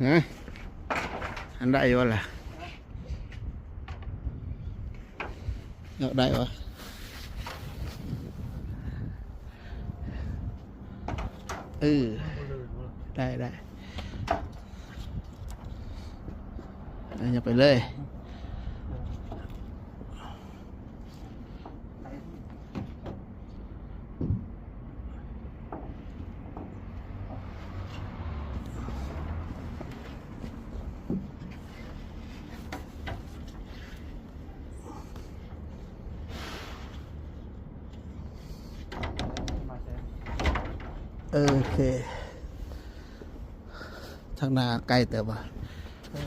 ຮະ ອັນໄດ້ບໍ່ລະ? ເນາະ ໄດ້ບໍ່? ເອີ ໄດ້ ໄດ້ ເອີ ຍັງໄປເລີຍ. ໂອເຄ ທາງໜ້າໃກ້ເຕີບບໍ່? ເອີ